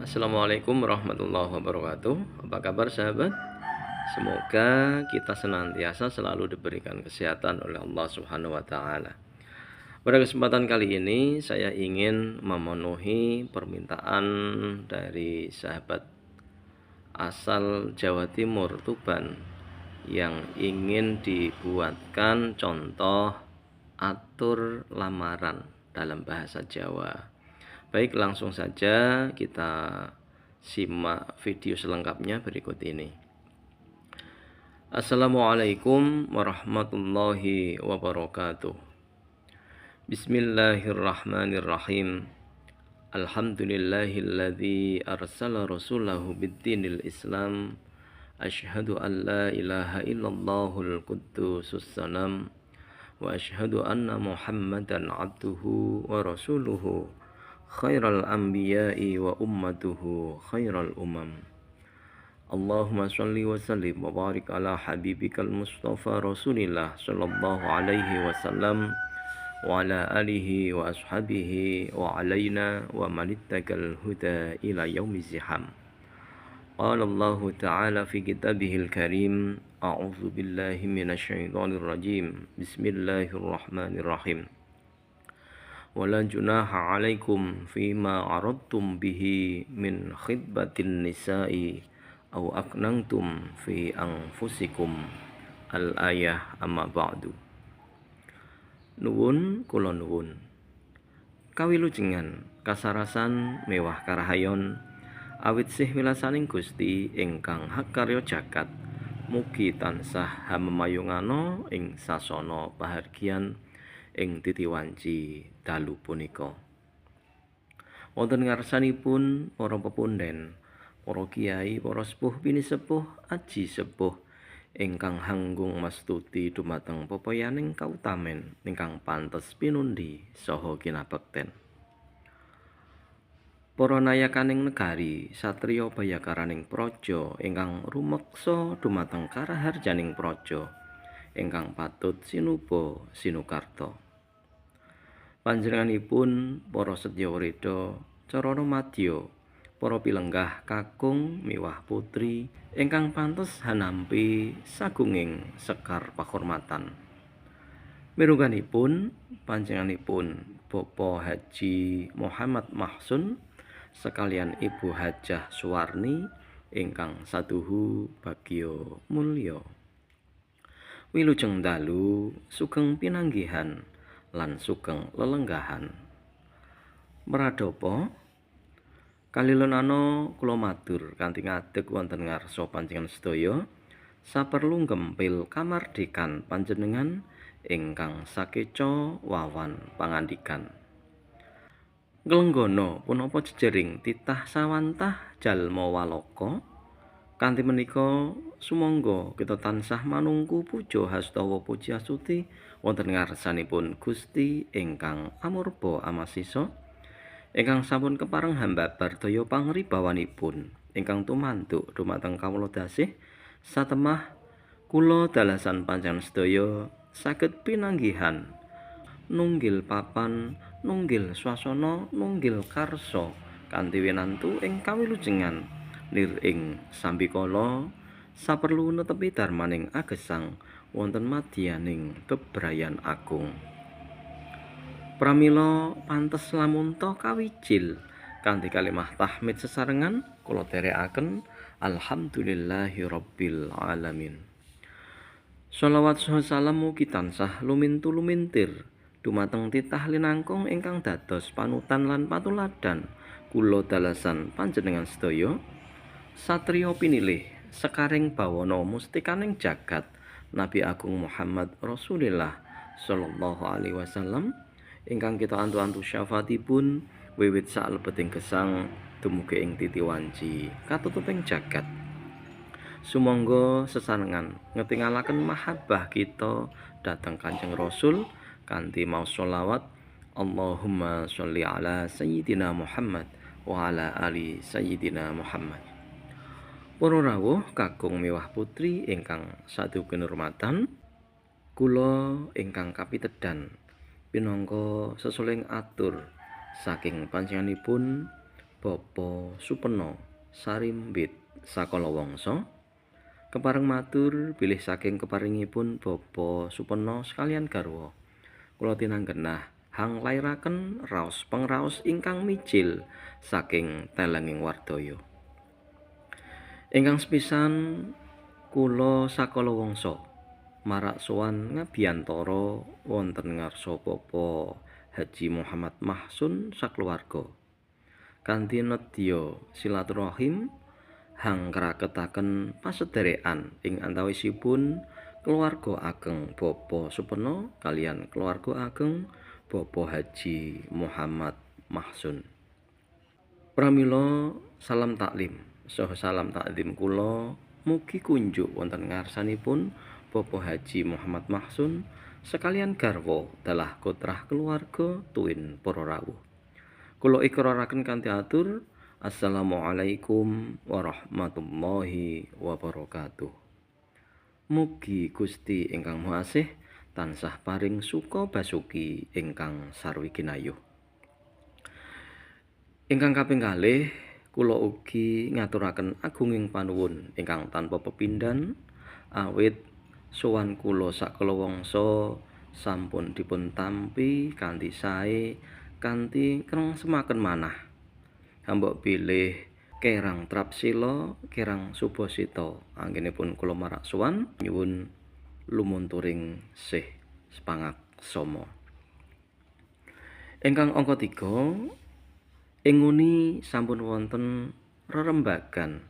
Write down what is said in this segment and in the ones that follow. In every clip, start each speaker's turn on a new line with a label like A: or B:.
A: Assalamualaikum warahmatullahi wabarakatuh. Apa kabar sahabat? Semoga kita senantiasa selalu diberikan kesehatan oleh Allah Subhanahu wa taala. Pada kesempatan kali ini saya ingin memenuhi permintaan dari sahabat asal Jawa Timur, Tuban, yang ingin dibuatkan contoh atur lamaran dalam bahasa Jawa. Baik, langsung saja kita simak video selengkapnya berikut ini. Assalamualaikum warahmatullahi wabarakatuh. Bismillahirrahmanirrahim. Alhamdulillahilladzi arsala rasulahu bid-dinil Islam. Asyhadu an la ilaha illallahul quddusus salam wa asyhadu anna Muhammadan abduhu wa rasuluhu khairal anbiya'i wa ummatuhu khairal umam. Allahumma shalli wa sallim wa barik ala habibikal Mustafa Rasulillah sallallahu alaihi wasallam wa ala alihi wa ashabihi wa alaina wa manittakal huda ila yaumi ziham. Qala Allahu ta'ala fi kitabihil karim, a'udzu billahi minasyaitonir rajim. Bismillahirrahmanirrahim. Wala junaha 'alaikum fima 'aradtum bihi min khidbatin nisa'i aw aknantum fi anfusikum. Al-ayah amma ba'du. Nuwun kula nuwun. Kawilujengan kasarasan mewah karahayon awit sih wilasaning Gusti ingkang hak karya jagat, mugi tansah hamemayungana ing sasana pahargyan ing titi wanci dalu punika. Wonten ngarsanipun para pepunden, para kiai, para sepuh pinisepuh, aji sepuh ingkang hanggung mastuti dumateng pepoyaning kautamen ingkang pantes pinundi saha kinabekten. Para nayakaning negari, satriya bayakaraning praja ingkang rumeksa dumateng karaharjaning praja ingkang patut sinuba sinukarta. Panjenenganipun para setya wreda, carana madya, para pilenggah kakung miwah putri ingkang pantes hanampi sagunging sekar pakurmatan. Mirungganipun panjenenganipun Bapak Haji Muhammad Mahsun sekalian Ibu Hajah Suwarni ingkang saduhu bagya mulya. Wilujeng dalu sugeng pinanggihan lan sugeng lelenggahan. Mradapa kalilonana kula matur kanthi ngadeg wonten ngarsa panjenengan sedaya saperlu gempil kamardikan panjenengan ingkang sakeca wawan pangandikan. Nglenggana punapa jejering titah sawantah jalma waloka? Kanthi menika sumangga kita tansah manungku puja hastawa puji astuti wonten ngarsanipun Gusti ingkang amurba amasisa, ingkang sampun kepareng hambabar daya pangribawanipun ingkang tumantuk dumateng kawula dasih satemah kula dalasan panjenengan sedaya saged pinanggihan nunggil papan, nunggil swasana, nunggil karsa kanthi winantu ing kawilujengan nir ing sambikala saperlu netepi darmaning agesang wonten madyaning bebrayan agung. Pramila pantes lamun ta kawijil kanthi kalimah tahmid sesarengan kula dherekaken alhamdulillahirabbil alamin. Shalawat saha salam mugi tansah lumintu lumintir dumateng titah linangkung ingkang dados panutan lan patuladan kula dalasan panjenengan sedaya, satriya pinilih sekaring bawana mustikaning jagat Nabi Agung Muhammad Rasulillah sallallahu alaihi wasallam ingkang kita antu-antu syafaatipun wiwit saklebeting gesang dumugi ing titi wanci katutuping jagat. Sumangga sesarengan ngetingalaken mahabbah kita dhateng Kanjeng Rasul kanthi maos sholawat Allahumma sholli ala sayyidina Muhammad wa ala ali sayyidina Muhammad. Para rawuh kakung miwah putri ingkang sadu kinurmatan, kula ingkang kapitedan pinangka sesuling atur saking panjenenganipun Bapak Supeno Sarimbit Sakala Wangsa. Kepareng matur bilih saking keparingipun Bapak Supeno sekalian garwa kula tinanggenah hang lairaken raos pengraos ingkang mijil saking telenging wardaya. Ingkang sepisan kula sakala wangsa marak sowan ngabiyantara wonten ngarsa Bapak Haji Muhammad Mahsun sakeluarga kanthi nedya silaturahim hang kraketaken pasederekan ing antawisipun keluarga ageng Bapak Supeno kalian keluarga ageng Bapak Haji Muhammad Mahsun. Pramila salam taklim saha salam takzim kula mugi kunjuk wonten ngarsanipun Bapak Haji Muhammad Mahsun sekalian garwa dalah kotrah keluarga tuwin para rawuh. Kula ikraraken kanthi atur, assalamualaikum warahmatullahi wabarakatuh. Mugi Gusti ingkang Maha Asih tansah paring suka basuki ingkang sarwi kinayuh. Ingkang kaping kalih kula ugi ngaturaken agunging panuwun ingkang tanpa pepindhan awit sowan kula sakala wangsa sampun dipun tampi kanthi sae kanthi krengsemaken manah. Hambok bilih kerang trapsila kerang subasita anggenipun kula marak sowan nyuwun lumunturing sih sepangaksama. Ingkang angka 3 ing nguni sampun wonten rerembagan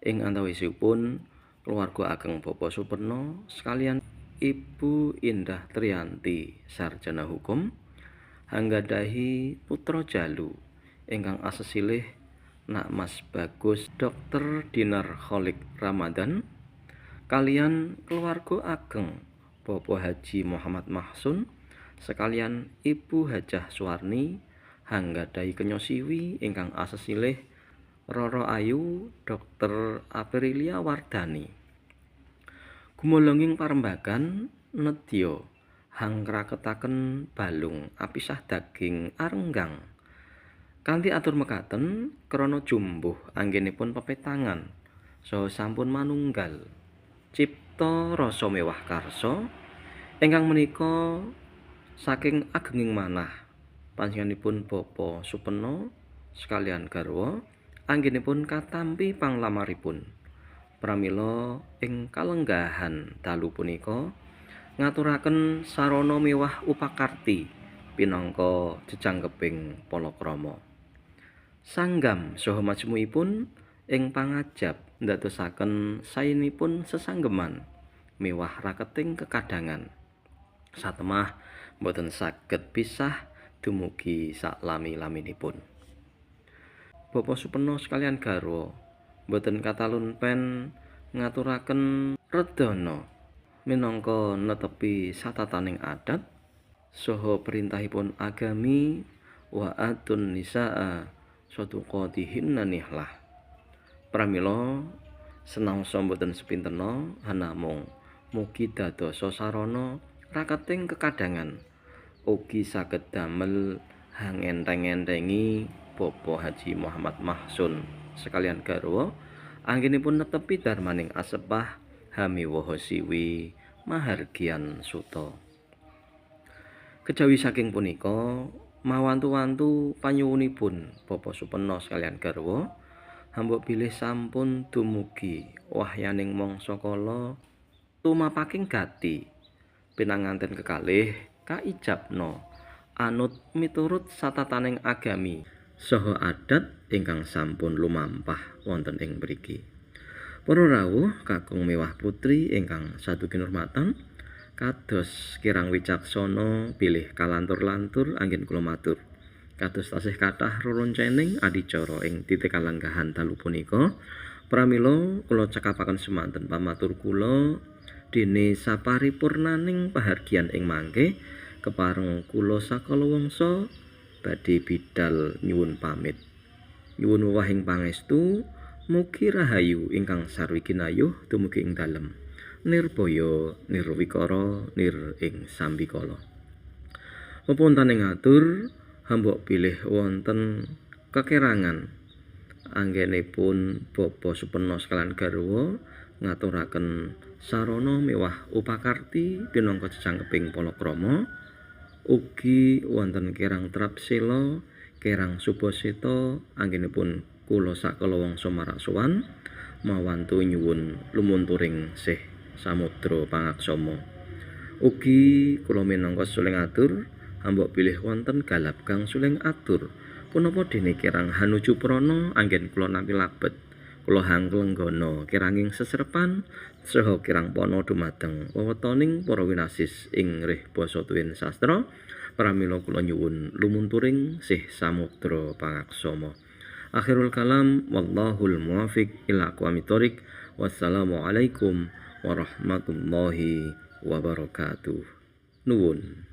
A: ing antawisipun keluarga ageng Bapak Supeno sekalian Ibu Indah Trianti sarjana hukum hanggadhahi putra jalu ingkang asesilih Nak Mas Bagus Dr. Dinar Kholik Ramadan kalian keluarga ageng Bapak Haji Muhammad Mahsun sekalian Ibu Hajah Suwarni hanggadhahi kenyosiwi ingkang asesilih Roro Ayu Dr. Aprilia Wardani. Gumolonging parembagan nedya hang kraketaken balung apisah daging arenggang. Kanthi atur mekaten krana jumbuh anggenipun pepetangan saha sampun manunggal cipta rasa mewah karsa ingkang menika saking agenging manah panjenenganipun Bapak Supeno sekalian garwa anggenipun katampi panglamaripun. Pramila ing kalenggahan dalu punika ngaturaken sarana mewah upakarti pinangka jejangkeping palakrama. Sanggam saha majemukipun ing pangajab ndadosaken saenipun sesanggeman miwah raketing kekadangan. Satemah boten saged pisah dumugi saklami-laminipun. Bapak Supeno sekalian garwa boten katalun pen ngaturaken redana minangka netepi satataning adat saha perintahipun agami wa atun nisaa saduqatihinna nihlah. Pramila senaosa boten sepintena anamung mugi dadosa sarana raketing kekadangan ugi saged damel hangenteng-entengi Bapak Haji Muhammad Mahsun sekalian garwa anggenipun netepi darmaning asepah hamiwaha siwi mahargyan suta. Kejawi saking punika mawantu-wantu panyuwunipun Bapak Supeno sekalian garwa hambok bilih sampun dumugi wahyaning mangsa kala tumapaking gati pinanganten kekalih kaijabna anut miturut satataning agami saha adat ingkang sampun lumampah wonten ing mriki. Para rawuh kakung mewah putri ingkang sadu kinurmatan kados kirang wicaksana bilih kalantur-lantur anggen kula matur. Kados tasih kathah reroncening adicara ing titik kalenggahan dalu punika, pramila kula cekapaken semanten pamatur kula dene saparipurnaning pahargyan ing mangke kepareng kula sakala wangsa badhe bidal nyuwun pamit. Nyuwun wewahing pangestu, mugi rahayu ingkang sarwi kinayuh dumugi ing dalem. Nirbaya nirwikara nir ing sambikala. Pepuntaning atur hambok bilih wonten kekerangan Anggenipun Bapak Supeno sekalian garwa ngaturaken sarana miwah upakarti pinangka jejangkeping palakrama. Ugi wonten kirang Trapsela, kirang Subasita anggenipun kula sakalawangsa marak sowan mawantu nyuwun lumunturing sih samudra pangaksama. Ugi kula minangka suling atur ambok bilih wonten galap kang suling atur punapa dene kirang hanuju prana anggen kula nampi labet kula hangklenggana kiranging sesrepan saha kirang pana dumateng wewetoning para winasis ing rih basa tuwin sastra. Pramila kula nyuwun lumunturing sih samudra pangaksama. Akhirul kalam wallahul muwafiq ila aqwamit thoriq. Wassalamualaikum warahmatullahi wabarakatuh. Nuwun.